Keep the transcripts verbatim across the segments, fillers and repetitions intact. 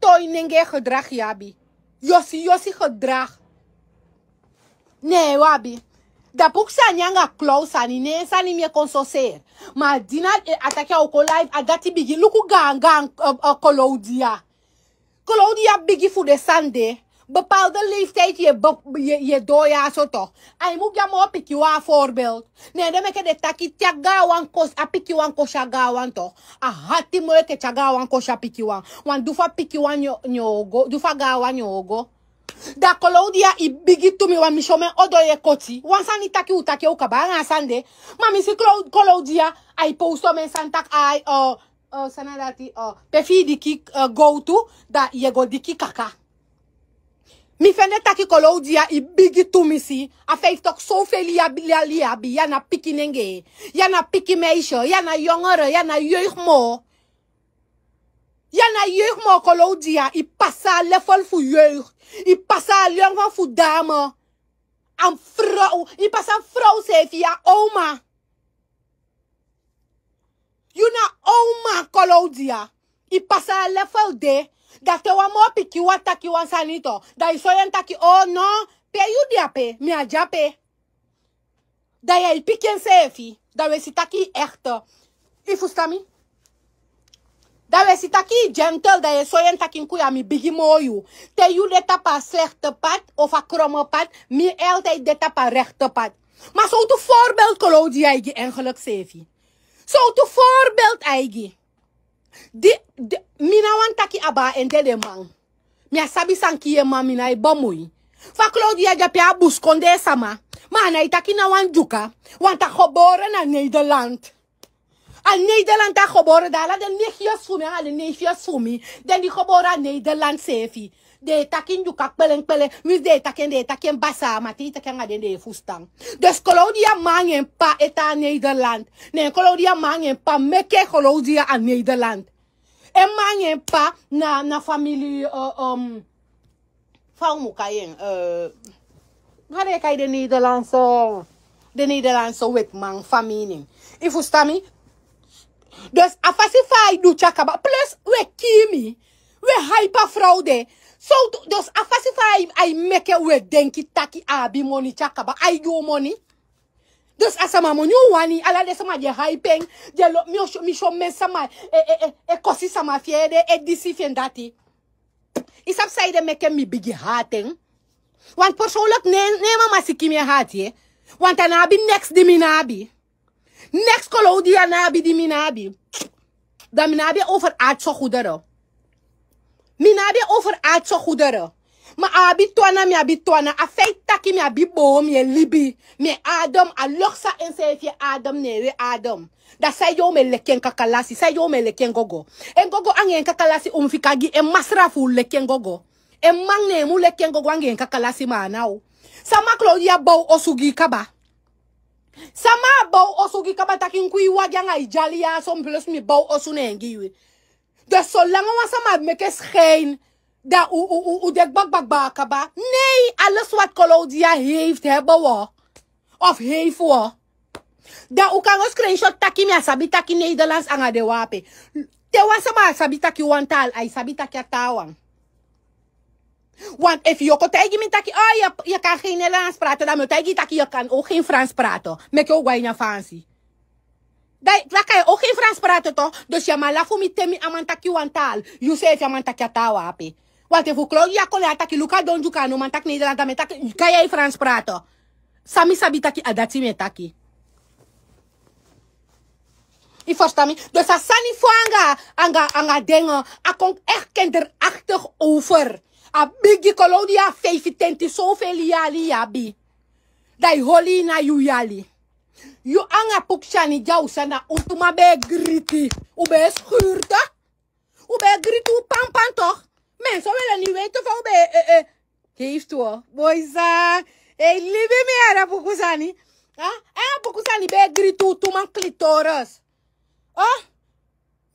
toi nenge gedrag yu abi. Yosi yosi gedrag. Ne yu abi. Da puk sani anga klou sani ne sani mi e kon so seri. Ma a dina, a taki a o kon live a dati bigi luku gaan gaan. Kolou dia. Kolou dia bigi fu den sani de. Bepaalde leeftijd yu e doo ya so tok. A yu mu gi a moo pikin wan a voorbeeld. Ne den meke den taki te a gaanwan kosi a pikin wan kosi a gaanwan tok. A hati moo enke te a gaanwan kosi a pikin wan. Wan du fu a pikin wan nyo o go du fu a gaanwan nyo o go. Da kolou dia i bigi tu mi wan mi si omen odo yu e koti wan sani taki u taki en u kaba anga a sani de. Ma mi si kolou dia ai post omen sani taki ai. Sana dati pe fi i diki gowtu. Da yu e go diki kaka. Mi fende taki kolou dia i bigi tumisi. A feifi toki sowfeli yu abi yu a liyabi yu a na pikinenge. Yu a na pikin meisi yu a na yongere yu a na yeigi moo. Yu a na yeigi moo kolou dia i pasa a lefel fu yeigi. I pasa a liongon fu dame. A frow i pasa a frow seefi yu a owma. Yu na owma kolou dia. I pasa a lefel de. Da te wan moo pikin wan taki wan sani to da i soi en taki o no. Pe yu de ape mi a de ape. Da yu e piki enseefi. Da wi e si taki i ekte. I fusutan mi? Da wi e si taki i gentel da yu e soi en taki nkuya mi bigi moo yu. Te yu de tapu a slekte pad of a kromo pad mi eltidi de tapu a rekte pad. Ma sowtu voorbeeld kolou dia e gi engeliki seefi? Sowtu voorbeeld a e gi? Di mi na wani taki abaa en dedeman. Mi a sabi san kii en man mi na e bemui. Fa klou di yu e de ape a buskondee sama. Ma a na e taki na wan dyuka. Wanta gebore na nederland. A nederland a gebore da ala den negius fu mi anga den nefius fu mi den di gebore a nederland seefi. Den e taki en dyuka kpelenkpele. Winsi den e taki en den e taki en basaa ma te yu taki anga den den e fusutan. Dus klou di yu a man anga en p'pa e tan a nederland. Ne en klou di yu a man anga en p'pa meke klou di yu a nederland. En man anga en p'pa na famili. Fa un mu kai en? Fa den e kai den nederlandse wetiman famili nen? Yu fusutan mi? Dus a fasi fa a e du te a kaba plus un e kii mi. Un e haipi a frow de. Sowtu dus a fasi fa a e meke un e denki taki a abi moni te a kaba a e gi un moni. Dus a sama moni un wani ala den sama di e haipi en. Mi si omen sama e kosi sama fi en ede e disi fi en dati. Yu sabi saide meke mi bigi hati en. Wantu persoonlik ne en mama siki mi e hati en. Wantu a no abi neks di mi no abi. Neks klou di yu a no abi di mi no abi. Dan mi no abi en over artse gudere. Mi no abi en over artse gudere. Ma a abi tu ana mi abi tu ana a feiti taki mi abi boon mi e libi. Mi e adem a loksa enseefi e adem ne en we adem. Da saide un mu e leki en kakalasi saide un mu e leki en gogo. En gogo anga en kakalasi un mu fika gi en masra fu un leki en gogo. En man ne en mu leki en gogo anga en kakalasi ma a na un. Sama klou di a bow osu gi yu kaba. Sama a bow osu gi kaba taki nkwin wagi anga yu dyali ya so mi plus mi bow osu ne en gi yu. Dus solanga wan sama abi meke skein dan un de gbagbagbaa kaba nei ales wati kolou di ya heifti hebe wo. Of heifi wo. Dan un kan go skrenshot taki mi a sabi taki nederlands anga den wan ape. Te wan sama a sabi taki wan taal a e sabi taki a taawan. Want efu yu o kon taigi mi taki o yu kan gen nederlands prate dan mi o taigi yu taki yu kan o gen frans prate. Meke o go a ini a fansi. Dan yu taki a yu o gen frans prate to. Dus yu a man lafu mi te mi a man taki wan taal. Yu seefi a man taki a taawan ape. Want efu klou yu a kon ne a taki luku a don dyuka a no man taki nederlands dan mi e taki kai a yu frans prate. San mi sabi taki a dati mi e taki. Yu ferstan mi? Dus a sani fu anga anga anga den a kon ekti kinderaktik over. A bigi kolou di yu a feifitenti sowfeli yali yu abi. Dan yu holi ini a yu yali. Yu anga puksani di a usa na un tu man ben e griti. Un ben e skuru to. Un ben e griti un pampan to. Mense wele ni weiti fa un ben e e e. Heistu o boisa. Ei libi mi yara pukusani. A pukusani ben e griti un tu man klitoris.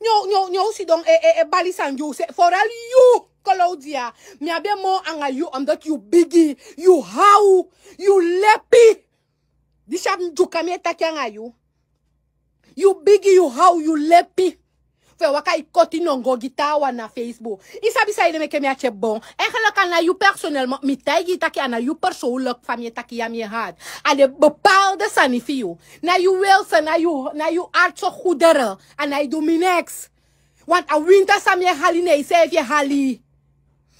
Nyo nyo nyo un sidon e e e bali sani gi un se foral yu. Kolou di ya. Mi abi en moo anga yu omdati yu bigi. Yu haw. Yu lepi. Disi abi mi dyuka mi e taki anga yu. Yu bigi yu haw yu lepi. Fu e waka e koti nongo gi taawan na Facebook. I sabi san ede meke mi ati e bon. Eigenlijk a na yu personnellement mi taigi yu taki a na yu persoonlijk fa mi e taki ya mi e hard. A de bepaalde sani fi yu. Na yu wilse, na yu, na yu artse goederen. A na e du mi niks. Want a winta san mi e hali ne iseefi e hali.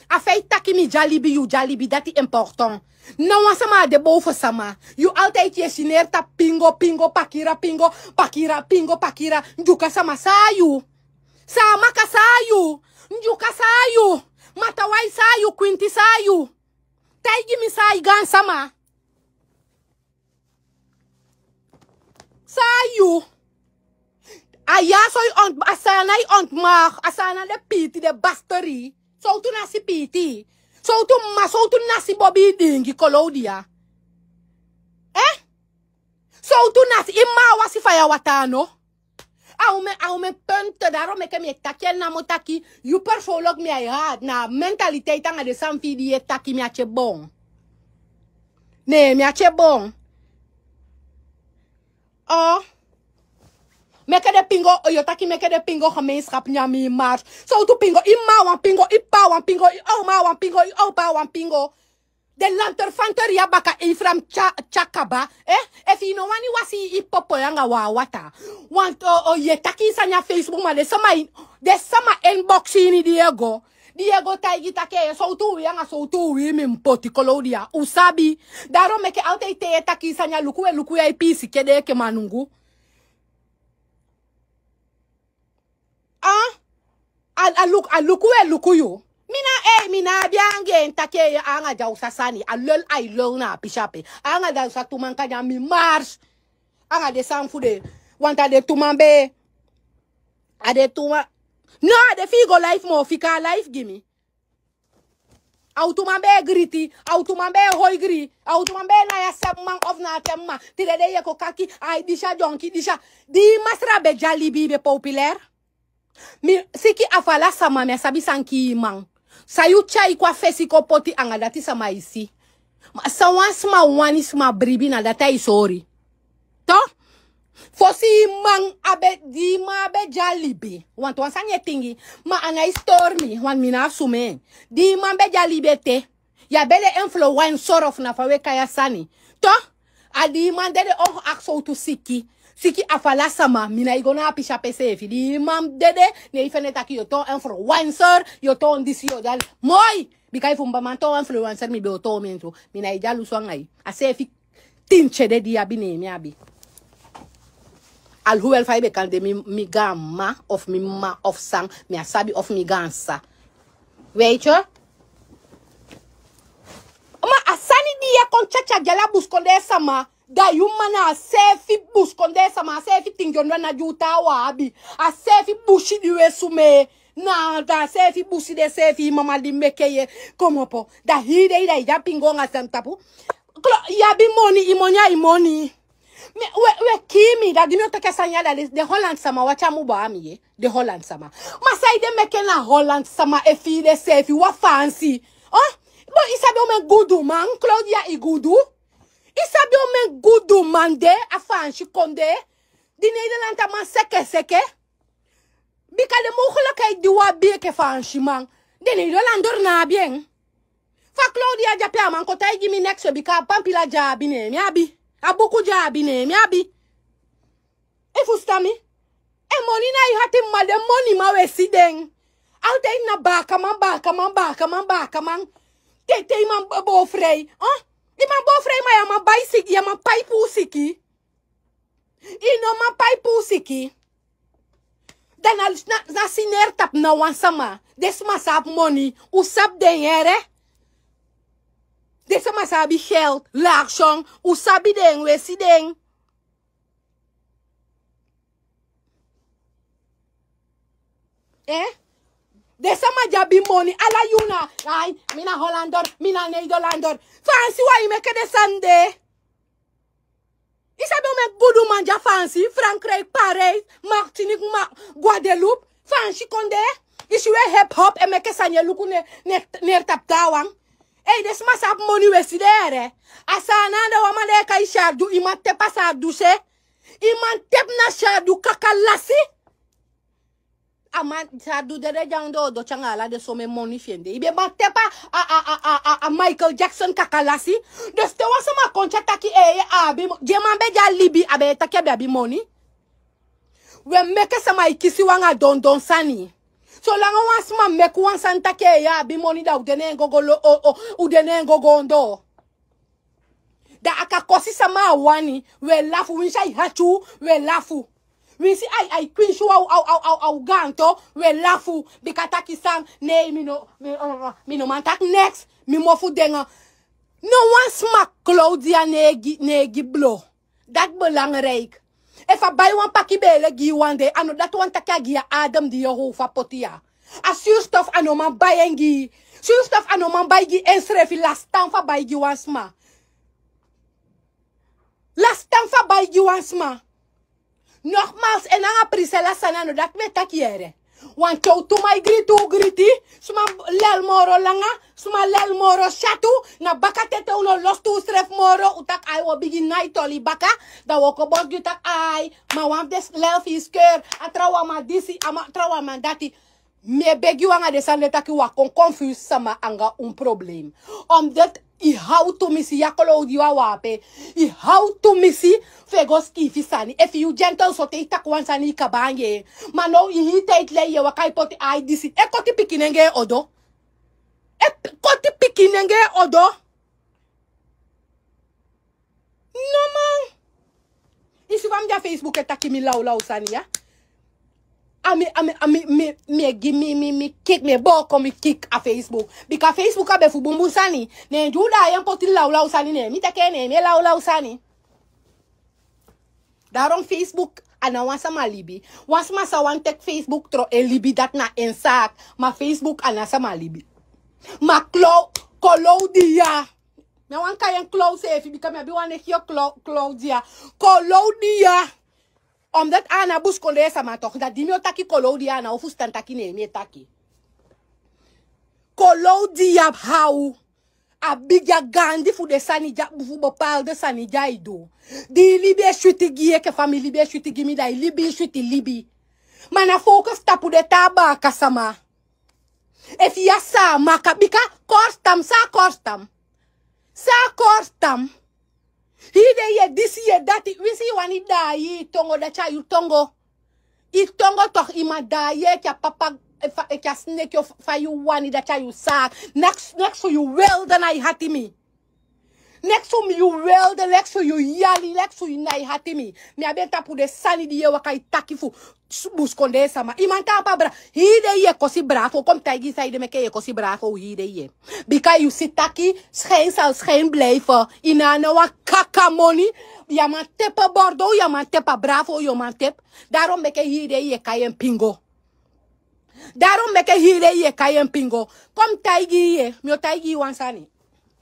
A fa i taki mi de a libi, yu de a libi, dati important. Na wan sama a de bow fu sama. Yu altijd e sineri tapu pingo, pingo, pakira, pingo, pakira, pingo, pakira. Ndyuka sama san a yu. Saamaka san a yu. Ndyuka san a yu. Matawai san a yu, kwinti san a yu. Taigi mi san a yu gaansama. San a yu. A ya so i ont, a Saanan i ontmacht, a Saanan de piiti, de basteri. Sowtu nasi piiti. Sowtu mma, sowtu nasi bobi i diingi, Claudia. Eh? Sowtu nasi i mma a wasi faya wataa no. A umen, a umen punte, daarom meke mi e taki en namo taki, yu persoonlijk mi a e hard, na a mentaliteit anga den sani fi i di yu e taki mi ati e bon. Ne, mi ati e bon. Oh. Meke den pingo, yu o taki meke den pingo gemeenschap nyan mi mars. Sowtu pingo, i mma a wan pingo, i ppa a wan pingo, i oma a wan pingo, i opa a wan pingo. Den lanterfanter ya baka Efraim tya, tya kaba. Eh? Efu i no wani wasi i popo ya anga wan wataa. Want, oh, oh, yu e taki i sani a Facebook, ma den sama i, den sama inbox i ini di yu e go. Di yu e go taigi taki, eh, sowtu uwii anga sowtu uwii mi mu poti, Claudia. U sabi. Daarom meke altijd te yu e taki i sani a luku we luku yu a i piisiki ede enke manungu. Ah? A, a luku, a luku we luku yu. Mi na, eh, mi ná abi anga en taki, eh, anga den Awsa sani. A lel ai lel na a pisi ape. Anga den Awsa tu man kan nyan mi mars. Anga den sani fu den. Want a den tu man be. A den tu man. No, a den fi i go live moo, fika a live gi mi. A utuman be e griti, a utuman be e hoigri, a utuman be e na ya sebi man of na a ten man. Tide dei yu e kon kaki, ai disi a dyonki, disi a. Di i masra be de a libi, i be populair. Mi siki a fu ala sama, mi á sabi san kii i man. San yu tyai kon a fesi kon poti anga dati sama e si. Ma san wan sma wani sma bribi na dati ai sori. To? Fosi i man a be, di i man a be de a libi. Want wan sani e tingi. Ma a nái stori mi, want mi ná abi sumee. Di i man be de a libi ete. Yu á be de influencer of na fa we kai a sani. To? A di i man dede, o, akisi sowtu siki. Siki a fu ala sama, mi nái go na a pisi ape seefi. Di i man dede, ne i fende taki yu o toon influencer, yu o toon disi, yu o dati. Moi! Bika efu mi be man toon influencer, mi be o toon mi en tu. Mi nái dyalusu anga yu. A seefi tintye de di i abi, ne mi abi. Alhoewel fa i be kan de mi, mi gaanmma of mi mma of san, mi á sabi, of mi gaansa. Weet je? Ma a sani di yu e kon tyatya gi ala busikondee sama, da yu mma na a seefi busikondee sama, a seefi tingi ondoo ana di u taawan abi. A seefi busi di we sumee. Na da a seefi busi de, seefi i mama di meke yu e komopo. Da hii dei da i de a pingo anga san tapu. Klo, yu abi moni, i moni a i moni. Mi, we, we kii mi, da di mi o taki a sani ya da den, den Holland sama, wati a mu baa mi ye. Den Holland sama. Ma saide meke na Holland sama e fii denseefi wan Faansi? Oh? Bon, i sabi omen guduman, Claudia, i gudu? I sabi omen guduman de a Faansi kondee? Di Nederland a man seke seke. Bika den mogelijkheid di u abi enke Faansiman, den Nederlander ná abi en. Fa Claudia de ape, a man kon taigi mi neks, bika a pampila di a abi ne mi abi. A buku di a abi ne mi abi. I fusutan mi? En moni na i hati, ma den moniman we si den. Altijd na baakaman, baakaman, baakaman, baakaman. Te, te i man bo, bo frei. Oh? I man bo frei, ma yu á man bai siki, yu á man pai puu siki. I no man pai puu siki. Da na, na, na sineri tapu na wan sama. Den sma san abi moni, u sabi den yere. Den sma san abi geld, l'argent, u sabi den, we si den. Eh? Den sama di abi moni, ala yuu na, ai, mi na Hollander, mi na Nederlander. Faansi wani meke den sani de. I sabi omen guduman de a Faansi, Frankrijk, Parijs, Martinique, ma, Guadeloupe, Faansi kondee. I si we hip hop e meke sani e luku ne, ne, ne tapu taawan. Ei, den sma san abi moni, we si den yere. A Saanan de, wan man den e kai Syadu, i man tepi a Syadu se. I man tepi na Syadu kaka lasi. A man sa du dede dyan doo doti anga ala den somen moni fi en de. I be man tepa a, a, a, a, a, a Michael Jackson kakalasi. Dus te wan sama kon tyari taki, eh, a abi mo-, di en man be de a libi, a be e taki a be abi moni. We meke sama e kisi wan anga dondon sani. Solanga wan sama meke wan sani taki, eh, a abi moni, da u de ne en go go lo-, o, o, u de ne en go go ondoo. Da a kan kosi sama a wani, we lafu, winsi ai hati u, we lafu. Winsi ai, ai kwinsi u a, a, a, a, a u ganto, we lafu. Bika taki san, nee, mi no, mi, uh, uh, mi no man taki neks, mi mofu dengo. No wan sma Claudia negi, negi blo. Dati belangrijk. Efu a bai wan paki beele gi yu wan dei, a no dati wani taki a gi yu a adem di yu e howfu a poti ya. A zuurstof a no man bai en gi yu. Zuurstof a no man bai gi ensrefi, lasitan fu a bai gi wan sma. Lasitan fu a bai gi wan sma. Nogmaals, en nanga Priscilla sani a no dati mi e taki yere. Wan te u tu man e griti u griti, sma lel moro langa, sma lel moro syatu, na baka te te u no lostu usrefi moro, u taki ai, u o bigin nai toli baka, da u o kon bos gi u taki ai, ma wan fu den lel fi yu skeur, a trawan man disi, a man, trawan man dati. Mi e begi u anga den sani de taki u á kon confuse sama anga un probleem. Omdat i hou tumisi, ya Claudia, yu a wape. I hou tumisi fu e go sikiifi sani. Efu yu gentle so te i taki wan sani i kaba anga en. Ma now i hii tijd lei yu e waka e poti ai disi. E koti pikin nenge en odo. E p-, koti pikin nenge en odo. No man. I si fa mi de a Facebook e taki mi lawlaw sani ya. A mi, a mi, a mi, mi, mi e gi mi, mi, mi kik, mi e booko mi kik a Facebook. Bika Facebook a be fu bunbun sani. Ne di u daai en poti lawlaw sani, ne mi teke en, ne mi e lawlaw sani. Daarom Facebook a na wan sama libi. Wan sama sa wani teki Facebook tron en libi, dati na en zaak. Ma Facebook a na sama libi. Ma Clau-, Claudia. Mi á wani kai en Clau seefi, bika mi abi wan neef yu Clau-, Claudia. Claudia. Omdat a na buskondee sama toch, da di mi o taki Claudia, a na o fusutan taki ne mi e taki. Claudia hou a bigi a gaandi fu den sani di a, fu bepaalde sani di ai du. Di i libi e switi gi yu enke fa mi libi e switi gi mi, da i libi, i switi libi. Ma na focus tapu den taa baaka sama. Efu yu a Saamaka, bika korstam, san a korstam? San a korstam? Hii dei yu e disi, yu e dati, winsi yu wani daai yu tongo, dati a yu tongo. Yu tongo toch, yu man daai yu enke a papa, fa, enke a sneki of fa yu wani, dati a yu zaak. Neks, neks fu yu wilde na yu hati mi. Neks fu mi yu wilde, neks fu yu yali, neks fu yu na yu hati mi. Mi abi en tapu den sani di yu e waka e taki fu s-, buskondee sama. I man tan apa bra-, hii dei yu e kosi bravo, kon mi taigi yu san ede meke yu e kosi bravo hii dei yu e. Bika yu si taki schijn zal schijn blijven. I no abi wan kaka moni. Yu á man tepi Bordeaux, yu á man tepi Bravo, yu á man tepi. Daarom meke hii dei yu e kai en pingo. Daarom meke hii dei yu e kai en pingo. Kon mi taigi yu, mi o taigi yu wan sani.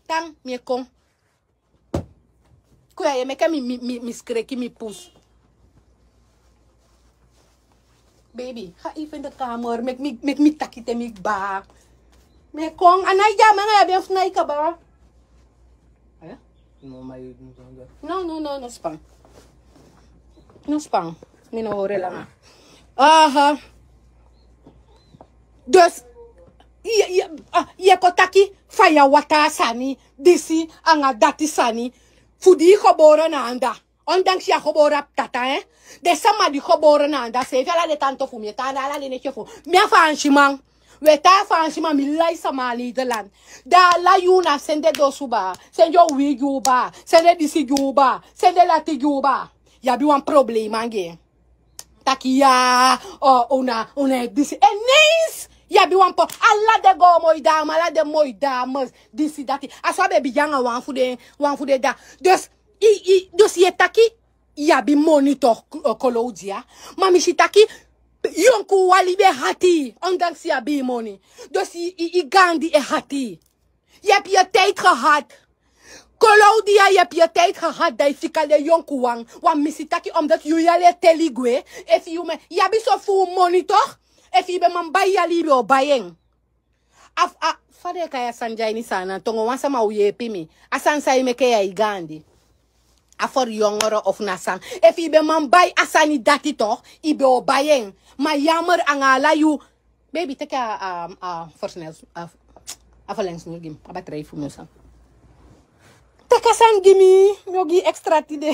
Tan, mi e kon. Kon ya, yu e meke mi, mi, mi, mi skreki, mi pus. Baby, ga even in de kamer. Meki mi, meki mi taki te mi kaba. Mi e kon, a nái de a man, a ben fu nái kaba. Eh? No, ma yu no, no, no, no span. No span. Mi no hori langa. Aha. Dus, yu, yu, ah, yu e kon taki faya wata sani, disi anga dati sani. Fu di yu gebore na anda. Ondanks yu a gebore a tata, eh? Den sama di gebore na anda seefi, ala den tante fu mi e tan anda, ala den neef fu mi. Mi a Faansiman. We tan a Faansiman, mi lai sama a Nederland. Da ala yuu na sende dosu baa, sende uwii gi u baa, sende disi gi u baa, sende lati gi u baa. Yu abi wan problema anga en. Taki ya, o, una, una e disi. Ineens, yu abi wan po-, ala den go moi dame, ala den moi dames, disi dati. A so a be bigin anga wan fu den, wan fu den da. Dus, i, i, dus yu e taki, yu abi moni toch, K-, eh, Claudia. Ma mi si taki, yonku wan libi e hati, ondanks yu abi moni. Dus i, i, i gaandi e hati. Yu abi yu tijd gehad. Claudia, yu abi yu tijd gehad, da yu fika den yonkuwan. Wan mi si taki, omdat yu yali e teli gwe. Efu yu man, yu abi so fuu moni toch? Efu yu be man bai yali, yu be o bai en. A, a, fa den e kai a sani di a ini Saanan tongo, wan sama o yeepi mi. A sani san e meke yu e gaandi. A for yongoro of na san. Efu i ben man bai a sani dati toch, i ben o bai en. Ma yamer anga ala yu. Baby, teki a, a, a, versnel, a, a verlengsnoer gi mi. A batterij fu mi o san. Teki a san gi mi, mi o gi extra tide.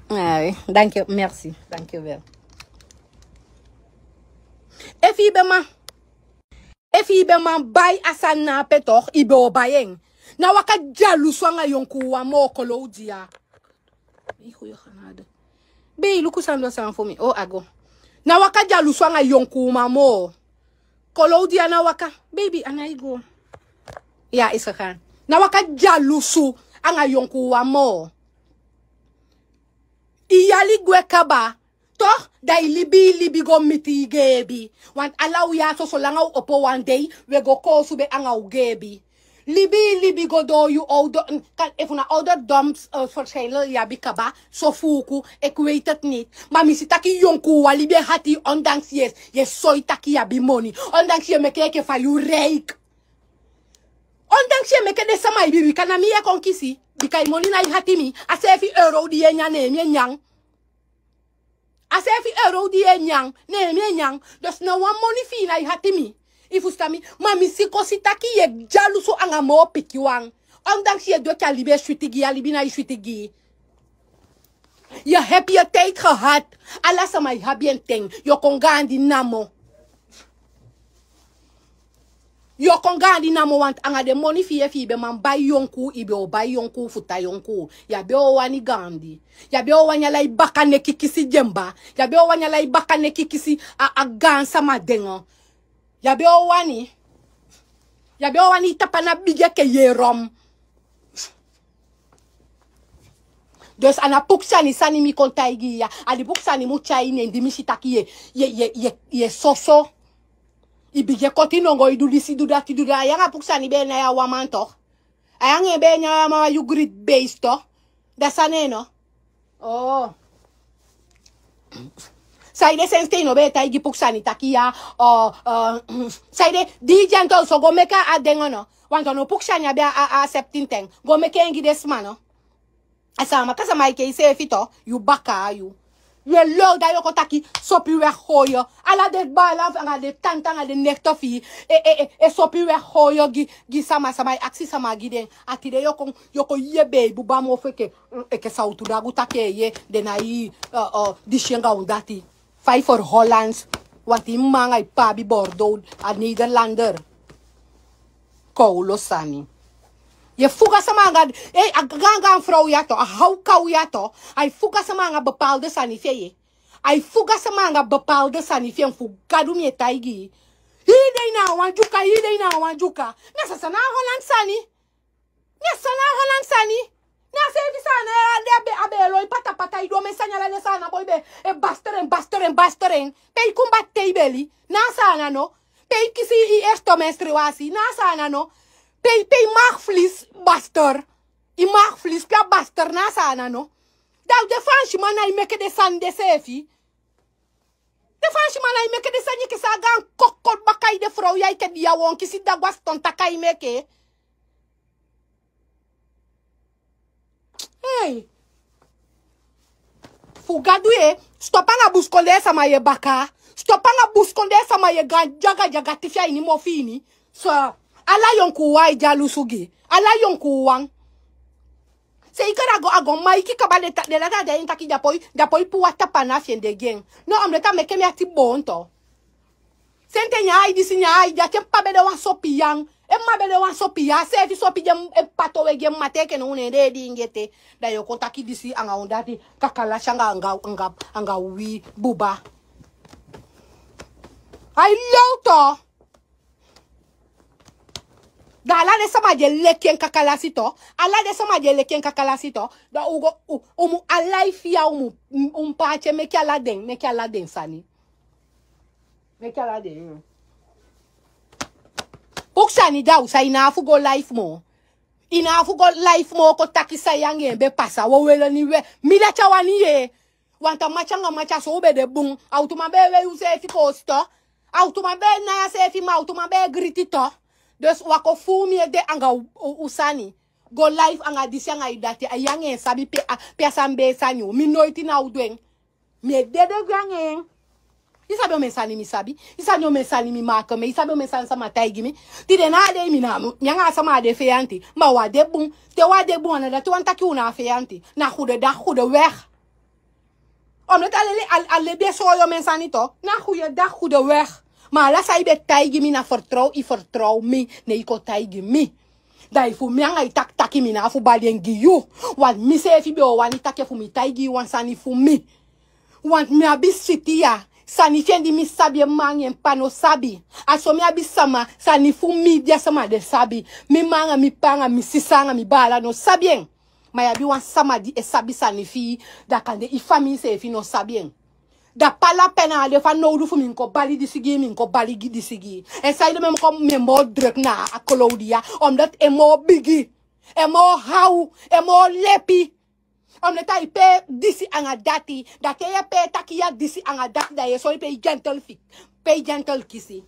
Ai, dank je, merci. Dank je wel. Efu i ben man, efu i ben man bai a sani na ape toch, i ben o bai en. Na waka dyalusu anga yonku wan moo kolow dia. Ei, goeie genade. Bei, luku san du a sani fu mi. O, a go. Na waka dyalusu anga yonku uman moo. Kolow dia na waka. Baby, a nái go. Ya, is gegaan. Na waka dyalusu anga yonku uman moo. I yali gwe kaba. Toch, da i libi, i libi go miti i geebi. Want ala u ya so, solanga u opo wan dei, we go koosube anga u geebi. Libi, i libi go doo yu ouder, mm, kan, efu na ouderdom, eh, verschijnen i abi kaba, so fuuku, ik weet het niet. Ma mi si taki yonku wan libi e hati, ondanks ye, ye soi taki i abi moni. Ondanks ye meke enke fa yu rijk. Ondanks ye meke den sama e biibi, kan na mi ye kon kisi. Bika i moni nái hati mi, a seefi euro di ye nyan, ne mi e nyan. A seefi euro di ye nyan, ne mi e nyan. Dus na wan moni fi i nái hati mi. I fusutan mi, ma mi si kon si taki ye dyalusu anga moo pikin wan. Ondanks ye du enke a libi e switi gi i, a libi nái switi gi i. Ye abi ye tijd gehad. Ala sama e abi en ten. Yo kon gaandi namo. Yo kon gaandi namo, want anga den moni fi i, efu i ben man bai yonku, i ben o bai yonku fu tan yonku. Ya ben o wani gaandi. Ya ben o wani ala i baka neki kisi dyemba. Ya ben o wani ala i baka neki kisi a, a gaansama den. Ya ben o wani. Ya ben o wani i tapana bigi enke yerom. Dus a na Puksani sani mi kon taigi i ya. A di Puksani mu tyai nen di mi si taki ye, ye, ye, ye, ye soso. I bigin e koti nongo, i du disi, du dati, du dati. A yu anga Puksani be e nyan a wan man toch. A yu anga en be e nyan a wan man, yu greedy beest toch. Da sani no. Oh. Saide sensi te i no be e taigi Puksani taki ya, oh, oh, saide di i gentle so, go meke a den no. Want no, Puksani abi a, a, a accepting ten. Go meke en gi den sma no. A sama, ka sama e kei seefi toch, yu baka yu. Ye lol, da yo kon taki, sopi we hoyo. Ala den baala anga den tanta anga den nicht fi i. E, e, e, e sopi we hoyo gi, gi sama, sama e aksi sama gi den. A tide yo kon, yo kon ye bei buba mofu enke, enke sawtu dagu taki ye, den na i, uh, uh, disi anga u dati. Fa i for Hollands, want i mma anga i ppa abi Bordeaux, a Nederlander. Kowlo sani. Ye fuga sama anga, eh, a gangan vrouw ya toch, a hawkaw ya toch. Ai fuga sama anga bepaalde sani fi en. Ai fuga sama anga bepaalde sani fi en, fu Gadu mi e taigi i. Hii dei na wan dyuka, hii dei na wan dyuka. Na sasa na Holland sani. Na sasa na Holland sani. Na seefi sani ya de a be, a be e lon patapata, i du omen sani, ala den sani na boi be e baster en, baster en, baster en. Pe i kon bati te i beli. Na sani no. Pe i kisi i eerste menstruatie. Na sani no. Pe i, pe i maagvlies baster. I maagvlies pe a baster, na sani no. Da den Faansiman nái meke den sani de seefi. Den Faansiman nái meke den sani, enke san a gaan kokot baka i de vrouw ya, enke di ya wan kisi dagu a ston taki ai meke. Hey. Fu Gadu ye, stop anga buskondee sama ye baka. Stop anga buskondee sama ye gaan dyaga dyaga tifi a ini mofu ini. So, ala yonku wan e dyalusu gi. Ala yonku wan. Se i kara go, a go maiki kaba, den ta, den dati a de en taki den á poi, den á poi puu a tapana fi en de gi en. No, omdat a meke mi ati boon toch. Senten nyan ai disi, nyan ai dati, en ppa be de wan sopiyan. En mma be de wan sopiyan. Seefi sopi di en ppa towe gi en mma te enke now ne en de e diingi ete. Da yo kon taki disi anga u dati, kakalasi anga, anga, anga, anga wi buba. Ai lon toch. Da ala den sama di e leki en kakalasi toch. Ala den sama di e leki en kakalasi toch. Da u go, u, u mu a life ya, u mu, u mu paati en, meke ala den, meke ala den sani. Meke ala den. Puksani, da u sa, i ná abi fu go life moo. I ná abi fu go life moo kon taki san yu anga en be pasa. Wo wele ni we. Mi dati á wani yee. Want a mati anga mati, a so u be de bun. A utuman be e wei useefi koosi toch. A utuman be e nai a seefi, ma a utuman be e griti toch. Dus u á kon fuu mi ede anga u, u, u sani. Go life anga disi anga yu dati, a yu anga en sabi pe a, pe a sani be e sani o. Mi noiti na o du en. Mi e dede gwe anga en. Yu sabi omen sani mi sabi? Yu sabi omen sani mi maak? Yu sabi omen sani sama taigi mi? Tide na a dei mi na, mi anga a sama á de feyanti. Ma wi á de bun. Te wi á de bun, a ná dati wani taki wi na feyanti. Na goede dag, goede weg. Omdat a leli, a, a lebi e soi omen sani toch. Na goede dag, goede weg. Ma ala san yu be taigi mi na vertrouw, yu vertrouw mi, ne yu kon taigi mi. Da efu mi anga yu taki taki mi na fu bali en gi yu. Want mi seefi be o wani taki efu mi taigi yu wan sani fu mi. Want mi abi switi ya. Sani fi en di mi sabi en m'ma anga en p'pa no sabi. A so mi abi sama, sani fu mi di a sama de sabi. Mi m'ma anga mi p'pa anga mi sisa anga mi baala no sabi en. Ma yu abi wan sama di e sabi sani fi yu, da kande yu famii seefi no sabi en. Da pala pe na a de fanowdu fu mi kon bali disi gi yu, mi kon bali gi disi gi yu. En saide mi e kon, mi e moo druk na a Claudia, omdat en moo bigi, en moo haw, en moo lepi. Omdat a e pee disi anga dati, da te yu e pee taki yu a disi anga dati, da yu e soi pe yu gentle fi, pe yu gentle kisi.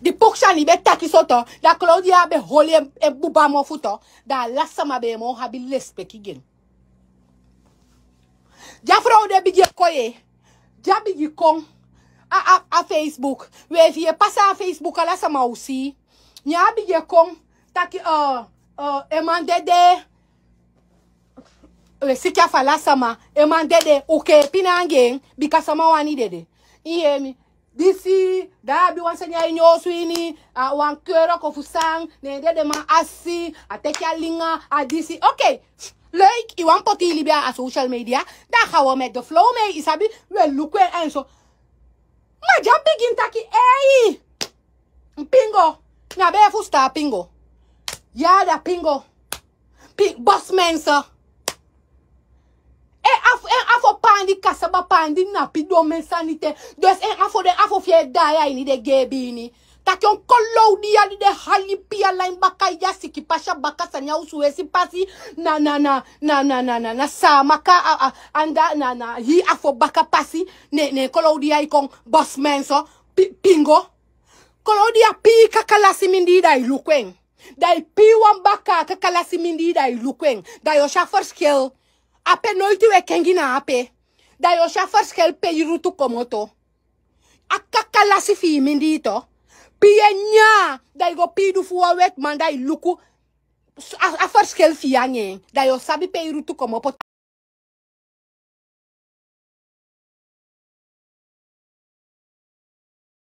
Di Pukshani be taki so toch, da Claudia be holi en, en buba mofu toch, da ala sama be e moo abi lespeki gi en. Di a frow de bigin e kon ye, di a bigin kon a, a, a Facebook. We efu yu e pasa a Facebook ala sama o si. Ne a bigin e kon taki, eh, eh, en man dede. We siki a fu ala sama, en man dede, u ke pina anga en, bika sama wani dede. Yu yee mi? Disi, da a abi wan sani a ini osu ini, a wan kere kon fu san, ne den man asi, a teki a linga, a disi. Oké, leuk, yu wani poti yu libi a social media, da ga wi met de flow mee, yu sabi, we luku en en so. Ma di a bigin taki, ei, Pingo, na be fusutan Pingo. Ya da Pingo. Pi-, bosmense. En afo, en afo pandi kasaba pandi napi domen sani te. Dus en afo den afo fi en e daai a ini den geebi ini. Taki on Claudia di de hali pii a lain baka ya siki pasi a baka sani a usu wesi pasi na, na, na Saamaka a, a, anda na, na hii afo baka pasi. Ne, ne Claudia e kon bosmense. Pi-, Pingo. Claudia pii kakalasi mindii da yu luku en. Da yu pii wan baka kakalasi mindii da yu luku en. Da yu o si a verschil. Ape noiti we kengi na ape. Da yu o si a verschil pe yu rutu komoto. A kakalasi fi yu mindii toch. Pii en nyan. Da yu go pii du fu wan wetiman da yu luku a, a verschil fi yu anga en. Da yu o sabi pe yu rutu komoto.